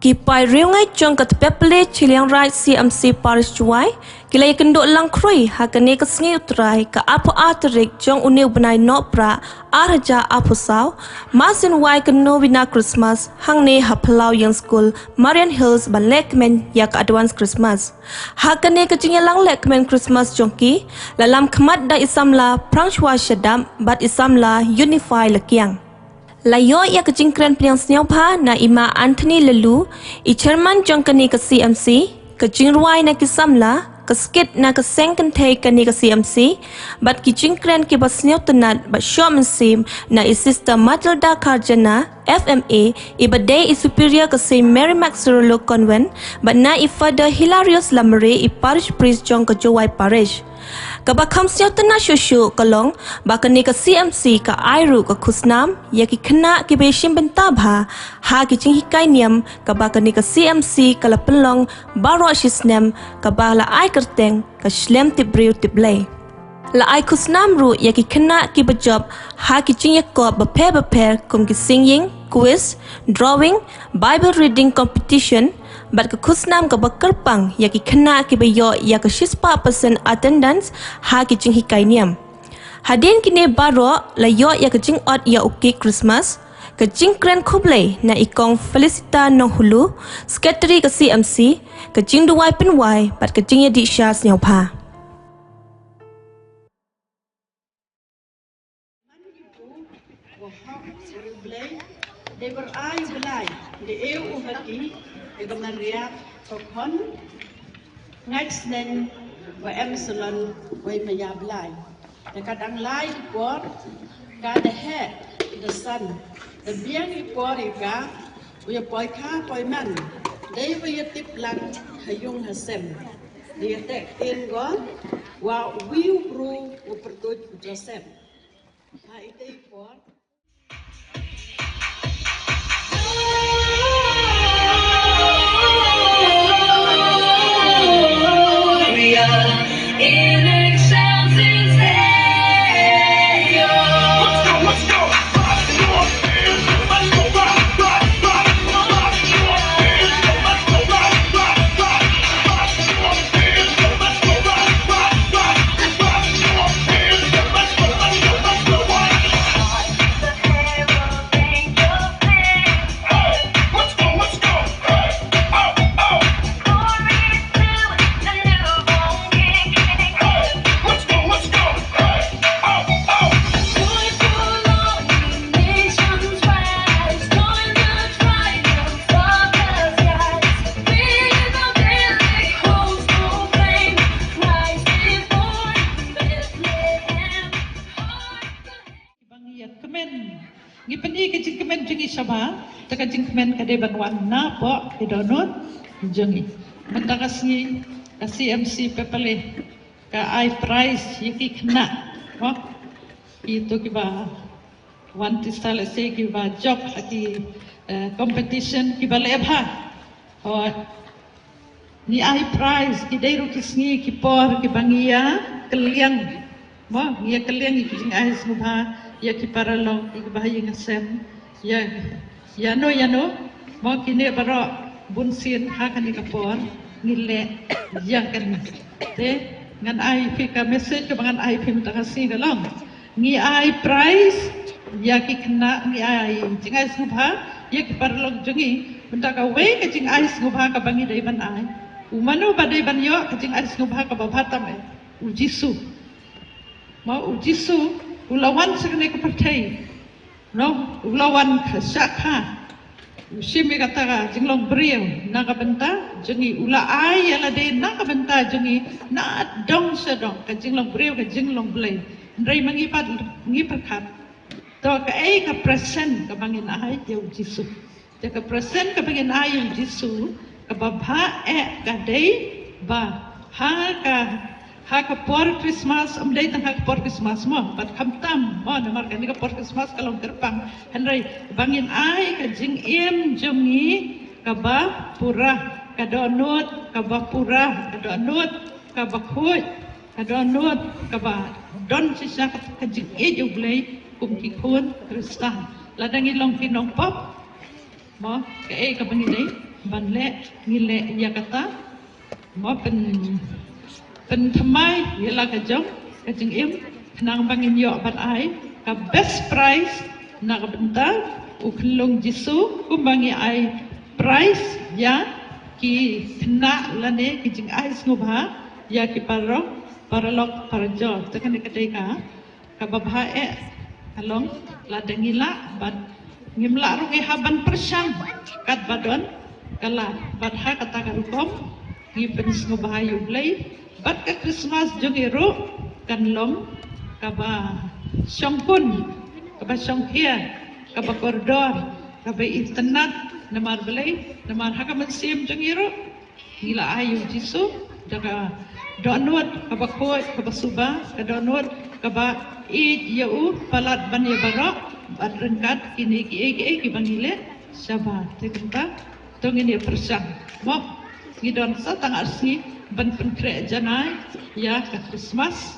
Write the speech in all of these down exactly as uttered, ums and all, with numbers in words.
Ki paidbah riewngeit jong ka Tpep Pale Chilliangraij C M C Parish Jowai ki la ïakynduh lang khrui ha kane ka sngi U Trai ka arphew ar tarik jong une u bnai Nohprah ar hajar arphew saw, mar sien wai ka Novena Christmas hangne ha Phyllaw Ïing School, Marian Hills ban lehkmen ïa ka Advance Christmas. Ha kane ka jingïalang lehkmen Christmas jong ki la lam khmat da i samla Prangshwa Shadap bad i samla Unify Lakiang. La ïoh ïa ka jingkren pdiang sngewbha na i Ma Anthony Laloo, i chairman jong kane ka C M C, ka jingrwai na ki samla, ka skit na ka seng kynthei kane ka C M C, bad ki jingkren kiba sngewtynnat bad shoh mynsiem na i Sister Matilda Kharjana, F M A, iba dei i superior ka Saint Mary Max Surulok Convent, bad na i Father Hilarius Lamare, i parish priest jong ka Jowai Parish. Kaba kham sngewtynnat shuh shuh ka long ba kane ka C M C ka ai ruh ka khusnam ïa ki khynnah kiba ïashim bynta bha ha ki jinghikai niam, kaba kane ka C M C ka la pynlong baroh shi snem, kaba la ai kyrteng ka Shlem Tip Briew Tip Blei. La ai khusnam ruh ïa ki khynnah kiba jop ha ki jingïakop bapher bapher kum ki singing, quiz, drawing, Bible reading competition, bad ka khusnam kaba kyrpang ïa ki khynnah kiba ïoh ïa ka shispah percent attendance ha ki jinghikai niam. Hadien kine baroh la ïoh ïa ka jingot ïa u cake Christmas, ka jingkren khublei na i Kong Felicita Nonghulu, Secretary ka C M C, ka jingduwai pynwai bad ka jingïadih sha sngewbha. Dei bar ai u Blei, dei u ha ki, dei ka Maria, ka khon, ngait sneng, wa em salon, wa em ïa Blei. Te ka dang lai ki por, ka da heh, da san, da biang ki por ïa ka, u ïa poi kha, poi man, dei wa ïa tip lang, ha ïung ha sem. Dei ïa teh ktien ko, wa u wi u bru, u pyrtuit u Joseph. Ha ite i por. Ba ngi ïa kmen. Ngi pyni ka jingkmen jong ngi shabar, te ka jingkmen ka dei ban wan na poh ki dohnud jong ngi. Mynta ka sngi ka C M C Pepale ka ai prize ïa ki khynnah. Mo, kito kiba wan tista lehse kiba jop ha ki, eh, competition kiba leh bha. Hooid. Ngi ai prize, ki dei ruh ki sngi ki por kiba ngi ïa kylliang. Mo, ngi ïa kylliang ïa ki jingai sngewbha ïa ki paralok, ïa kiba ha ïing ha sem, ïa, ïano ïano. Mo, kine baroh bun sien ha kane ka por ngi leh ïa kane. Te ngan ai phi ka message kaba ngan ai phi mynta ka sngi ka long. Ngi ai prize ïa ki khynnah, ngi ai jingai sngewbha ïa ki paralok jong ngi. Mynta kawei ka jingai sngewbha kaba ngi dei ban ai. U mano ba dei ban ïoh ka jingai sngewbha kaba bha tam eh? U Jisu. Mo, u Jisu u la wan sha kane ka pyrthei. No, u la wan ka shah kha. U shim ïa kata ka jinglong briew na ka bynta jong ngi, u la ai ïa lade na ka bynta jong ngi, na dong sha dong, ka jinglong briew, ka jinglong Blei. Hynrei ma ngi pat ngi pyrkhat, to kaei ka present kaba ngin ai ïa u Jisu? Te ka present kaba ngin ai ïa u Jisu kaba bha eh ka dei ba ha ka Ha ka por Christmas, ym dei tang ha ka por Christmas mo, bad khamtam mo, namar kane ka por Christmas ka long kyrpang. Hynrei ba ngin ai ka jingim jong ngi kaba pura, ka dohnud kaba pura, ka dohnud kaba khuid, ka dohnud kaba don shisha ka jingïeit U Blei kum ki khun Khristan. Lada ngi long ki nongpop mo, kaei kaba ngi dei? Ban leh, ngi leh ïa kata. Mo pyn, pynthymmai ïa la ka jong ka jingim, khnang ba ngin ïoh ban ai ka best prize na ka bynta u Khunlung Jisu, kumba ngi ai prize ïa ki khynnah lane ki jingai sngewbha ïa ki paralok, paralok parajor. Te kane ka dei ka kaba bha eh ka long, lada ngi lah, bad ngim lah ruh ngi hap ban pyrshang katba don ka lad. Bad ha kata ka rukom ngi pynsngewbha ïa U Blei, bad ka Christmas jong ngi ruh kan long kaba shongkun, kaba shongkhia, kaba kordor, kaba itynnad. Namar balei? Namar ha ka mynsiem jong ngi ruh ngi la ai ïa U Jisu da ka dohnud kaba khuid, kaba suba, ka dohnud kaba ïeit ïa u palat ban ïa baroh, bad ryngkat kine kiei kiei kiba ngi leh shabar. Te kumta to ngin ïa pyrshang. Mo, ngi don sa tang ar sngi ban pynkhreh janai ïa ka Christmas.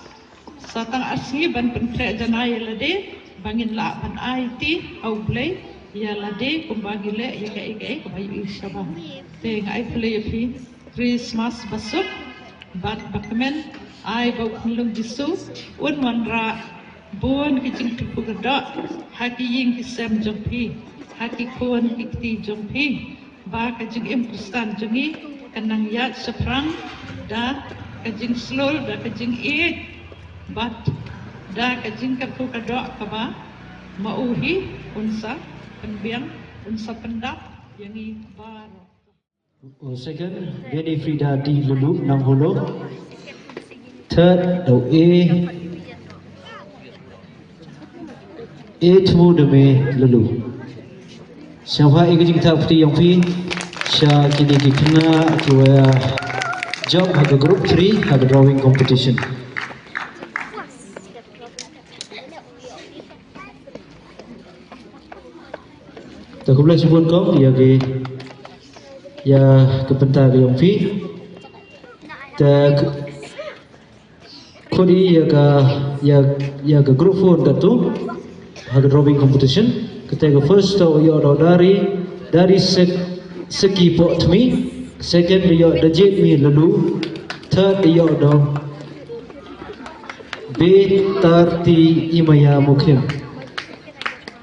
Sa tang ar sngi ban pynkhreh janai ïa lade ba ngin lah ban aiti ha U Blei ïa lade kumba ngi leh ïa kaei kaei kaba ïohi shabar. Te nga ai khublei ïa phi, Christmas basuk bad bakmen. Ai ba U Khunlung Jisu un wanrah bun ki jingkyrkhu kyrdoh ha ki ïing ki sem jong phi, ha ki khun ki kti jong phi, ba ka jingim Khristan jong ngi kan nang ïaid shaphrang da ka jingshlur, da ka jingïeit, bad da ka jingkyrkhu kyrdoh kaba ma u hi un sa pynbiang, un sa pyndap ïa ngi baroh. Oh, second, Benny Frida D Lulu, Nongholo. Third, oh, A, A Thmu Deme Lulu. Sngewbha ïa ka jingthap kti ïong phi sha kine ki khynnah kiwa jop ha ka group three ha ka drawing competition. Te khublei shibun kong ïa ki, ïa ka bynta ka ïong phi. Te khot ïa ka, ïa, ïa ka group four katto ha ka drawing competition. Kata ka first to ïoh da Dari, Dari Sek, Seki Pok Tmi. Second ïoh da Jit Mi Lalu. Third ïoh da Betarti Imaya Mukhim.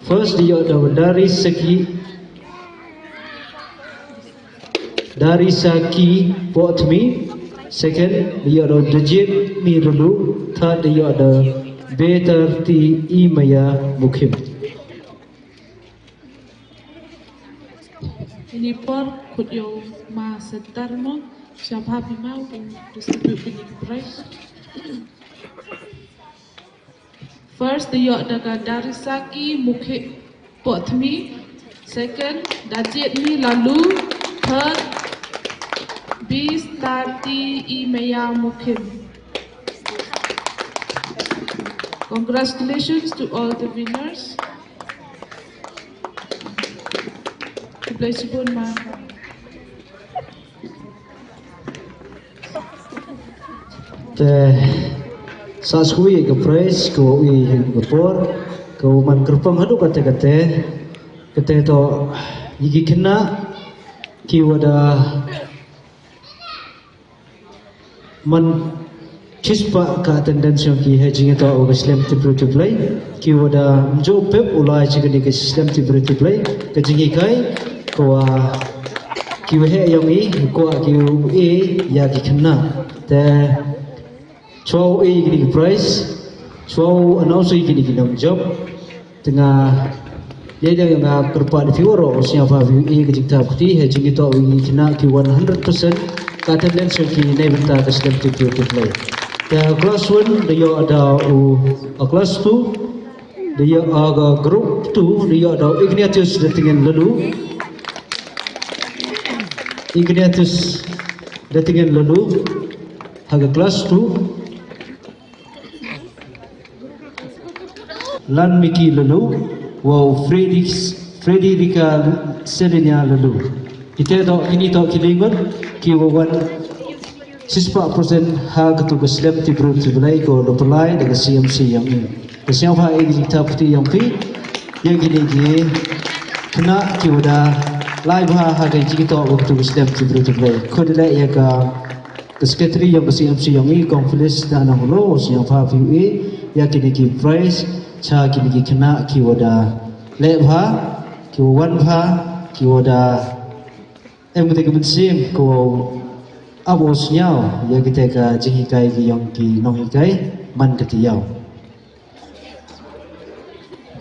First ïoh da Dari Seki, Dari Saki Potmi. Second ïoh da Dejit Mi Rulu. Third ïoh da Betarti Imaya Mukhim. Ini por kut ïoh ma setar mo, shabha phi ma u distribute ini prize. First ïoh da ka Darisaki Mukhi Potmi. Second Dajit Mi Lalu. Third Bistarti Imeya Mukhim. Congratulations to all the winners. Khublei shibun ma. Te sa shu ïa ka prize ka u i ha ka por ka u man kyrpang haduh kate kate. Kate to ïa ki khynnah ki wa da man chispah ka attendance yong ki ha jingïatoh wa ka Slem Tipri Tiplei. Ki wa da mjo pep u lai chi kane ka Slem Tipri Tiplei ka jingïakai ka wa ki wa heh yong i kwah ki u e ïa ki khynnah. Te chwa u e kine ki prize, chwa u announce ïa kine ki nongjop. Te nga ïa ïa nga kyrpad phi waroh u sngewbha phi e ka jingthap kti ha jingïatoh ïa ki khynnah ki one hundred percent ka attendance yong ki na bynta ka Slem Tipri Tiplei. Te class one da ïoh da u, a class two da ïoh, a ka group two da ïoh da u Ignatius da Tingen Lalu. Ignatius da Tingen Lalu ha ka class two. Lan Miki Lalu wa u Fredis, Frederica Selenia Lalu. Kite to kini to ki lyngngoh ki wa wan chispah percent ha katu ka Slem Tipri Tiplei ko lo pynlai da ka C M C yong i. Ka sngewbha ïa ki jingthap kti yong phi ïa kini ki khynnah ki wa da Lai bha ha ka jingtoh ba tu Muslim ki bru tu blai. Khot leh ïa ka, ka secretary ïong ka C M C ïong i, Kong Phyllis Nanahulu, sngewbha phi ïa kine ki prize cha kine ki khynnah ki wa da leh bha, ki wa wan bha, ki wa da em kata ka mynsiem ko ap u sñiaw ïa kata ka jinghikai ki ïong ki nonghikai man ka tiaw.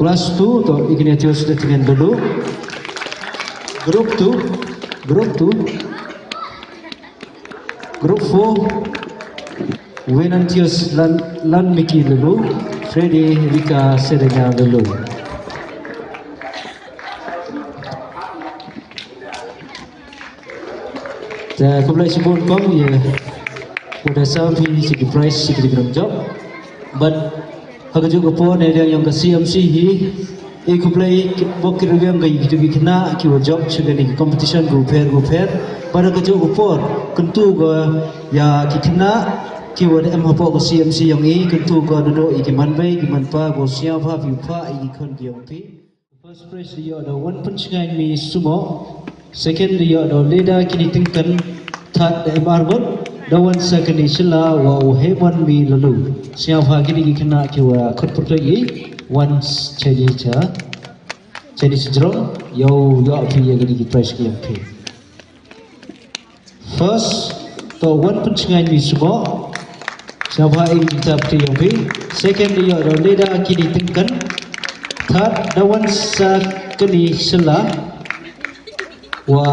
Class two to Ignatius Datingen Lulu. Group two, group two. Group four, Venantius Lan, Lanmiki Lulu, Freddy Rika Serenya Lulu. Te khublei shibun kong ïa u da sam hi shi ki prize shi ki gram job. But ha ka juk ka por ne ïong ka C M C hi i khublei ki bok ki rwiang ka ïa ki khynnah ki wa job sha kane ki competition gu pher gu pher. But ha ka juk ka por kyntu ka ïa ki khynnah ki wa da em hapoh ka C M C ïong i kyntu ka dodo i ki man bei ki man pa ko sia pha phi pha i ki khon ki ïong phi. First prize da ïoh da Wanpynshngain Mi Sumo. Second da ïoh da Leda Kini Tyngkan. Third da M R Bot. Da wan sa kani sila wa u Hemon Mi Lalu. Sngewbha kini ki khynnah ki wa khot pyrthei i wan chani cha chani sejrong ïoh ïoh phi ïa kini ki prize ki ïa phi. First to Wanpynshngain Mi Sumo. Sngewbha ïa ki tap ti ïong phi. Second da ïoh da Leda Kini Tyngkan. Third da wan sa kani sila wa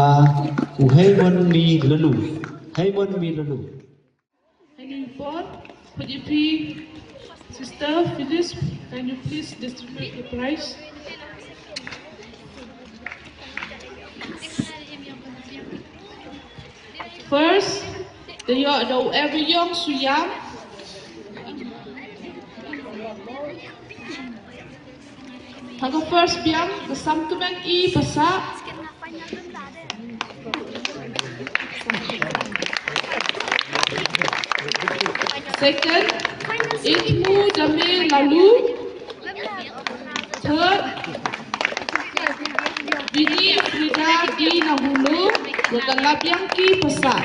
u Hemon Mi Lalu. Hemon Mi Lalu. Hanging for P D P sister Phyllis, can you please distribute the prize? First, da ïoh da u Everyong Suyam. Ha ka first biang, ka Samkmen I Pasa. Second, Itmu Dame Lalu. Third, Bini Frida Di Nahulu, wa ka Labiang Ki Pasa.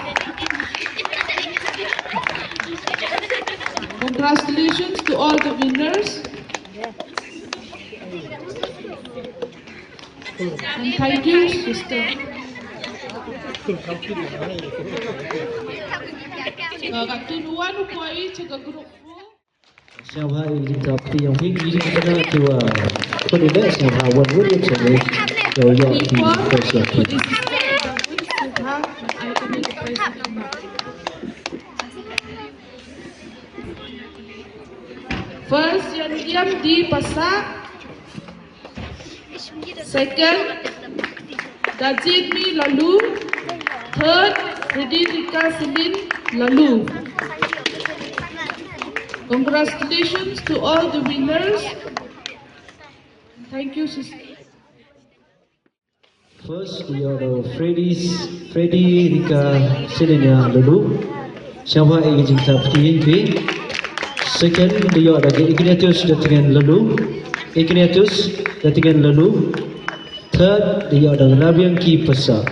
Congratulations to all the winners. And thank you, sister. Uh, ka tun wan u poi cha ka group four. Sngewbha ïa ki tap ti ïong phi ïa ki tap ti wa. Ko ni da sngewbha wan wan ïa channel. Yo yo ki ko sngewbha. First, Yandiam Di Pasa. Second, Dajin Mi Lalu. Third, Frederica Celine Lalu. Congratulations to all the winners. Thank you, sister. First, da ïoh da Freddy, Freddy Rika Selenia Lalu. Sngewbha ïa ka jingtap kti ïa phi. Second, da ïoh da Ignatius Datingen Lalu. Ignatius Datingen Lalu. Third, da ïoh da Labiang Ki Pasa.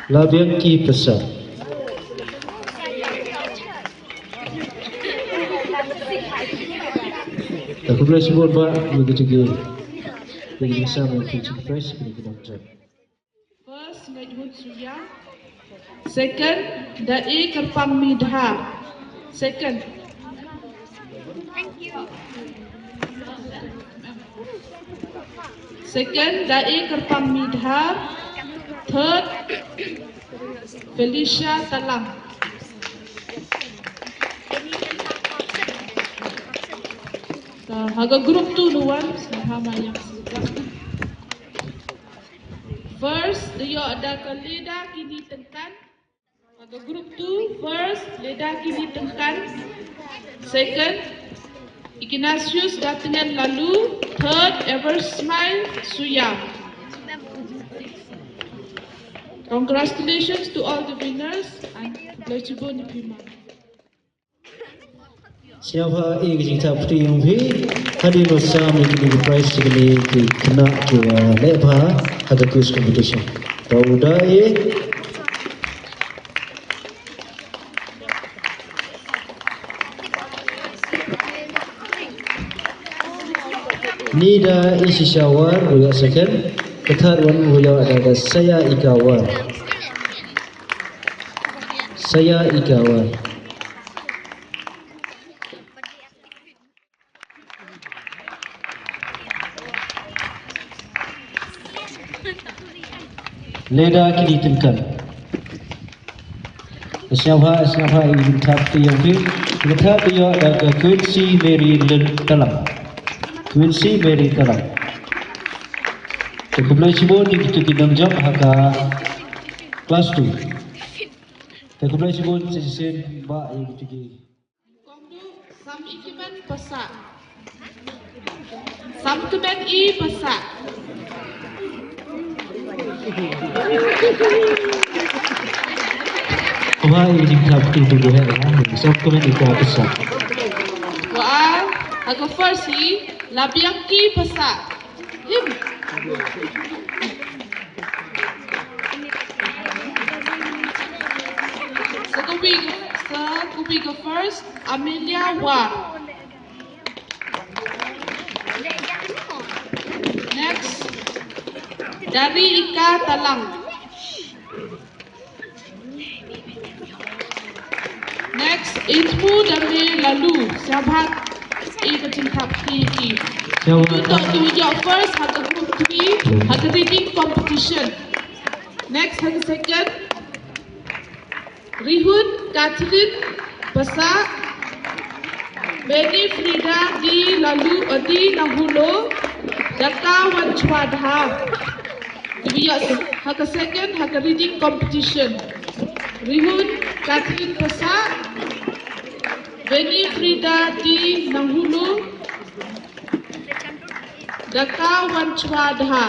Labiang Ki Pasa. Te khublei shibun ba ïa ka jingïa. Ïa ka jingsam ïa ka jingprize ïa ka dongtrep. First, Ngaihut Suya. Second, Da E Kyrpang Midhar. Second. Second, Da E Kyrpang Midhar. Third, Felicia Talang. Te ha ka group two, no one, sa ha ma yang. First, da ïoh da ka Leda Kini Tengkan. Ha ka group two, first, Leda Kini Tengkan. Second, Ignatius Datingen Lalu. Third, Eversmile Suya. Congratulations to all the winners and Blessed Boni Pima. Sngewbha ïa ka jingthap kti jong phi. Hadien ba sam ïa kine ki prize sha kine ki khynnah kiba leh bha ha ka quiz competition. To u da e. Nida Ishisha War u ïoh second. Ka third one u ïoh da ka Saya Ika War. Saya Ika War. Leda kini tengkan. Sngewbha, sngewbha ïa ka jingthap kti jong phi. Ka thap ïa da ka Quincy Mary Lun Talang. Quincy Mary Talang. Te khublei shibun ïa kito ki nongjop ha ka class two. Te khublei shibun shisien ba ïa kito ki. Kongdu, sam i kmen pasa. Sam kmen i pasa. Wa i jingthap tu tu he, ha? Sam kmen i ka pasa. Wa, ha ka first hi, la biang ki pasa. Him. Sa ka wi, sa ka wi ka first, Amelia War. Next, Dari Ika Talang. Next, Itmu Dame Lalu. Sngewbha ïa ka jingthap kti ki. Sngewbha. Ito tu ïoh first ha ka group three, ha ka reading competition. Next, ha ka second, Rihun Catherine Pasa, Benny Frida di Lalu, eh, di Nahulo, Daka Wan Chwadha. Kiba ïoh ha ka second ha ka reading competition. Rihun Catherine Pasa, Benny Frida di Nahulo, Daka Wan Chwadha.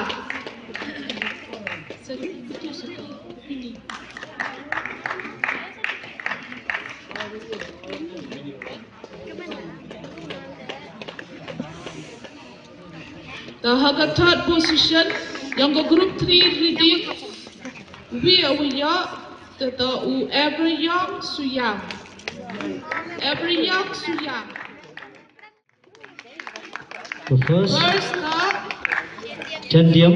Te ha ka third position jong ka group three reading, wi wi ïoh, te to u Everyong Suyang. Everyong Suyang. The first, First, uh, Chandiam.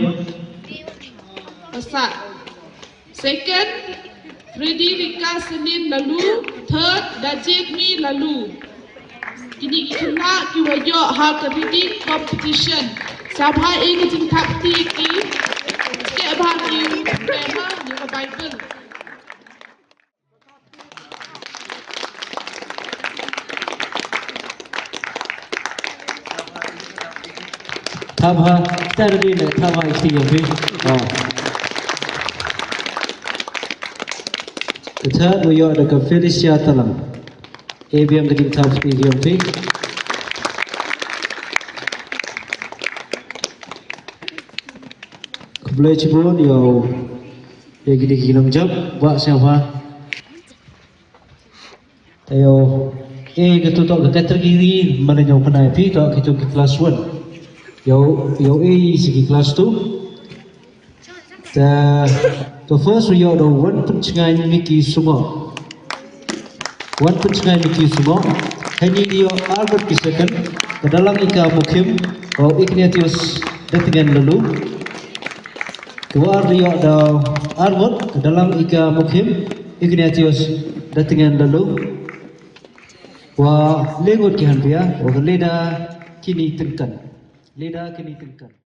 Pasa. Second, Freddy Rika Senin Lalu. Third, Dajit Mi Lalu. Kini ki khynnah kiwa ïoh ha ka reading competition. Sngewbha ïa ka jingthap kti ki. Kyrpad ba kin pule ïa ka Bible. Thap ha, ta da dei ne, thap ha ïa phi. Oh. Ka third u ïoh da ka Felicia Talang. E biang ka jingthap kti ïa phi. Khublei shibun ïa u. Ïa kine ki nongjop, ba sngewbha. Te ïa u, eh, kito to ka category, mane ïa u kane phi to kito ki class one. Ïa u, ïa u, eh, sa ki class two. Te, to first ïa u da u Wanpynshngain Mickey Sungok. Wanpynshngain Mickey Sungok. Hangne ïa u ar ngut ki second. Ka Dalang Ika Mukhim. Ïa u Ignatius Datngen Lalu. Ka wa ar ïa u da ar ngut. Ka Dalang Ika Mukhim. Ignatius Datngen Lalu. Wa le ngut ki hanpia. Wa ka Leda Kini Tyngkan. Leda Kini Tyngkan.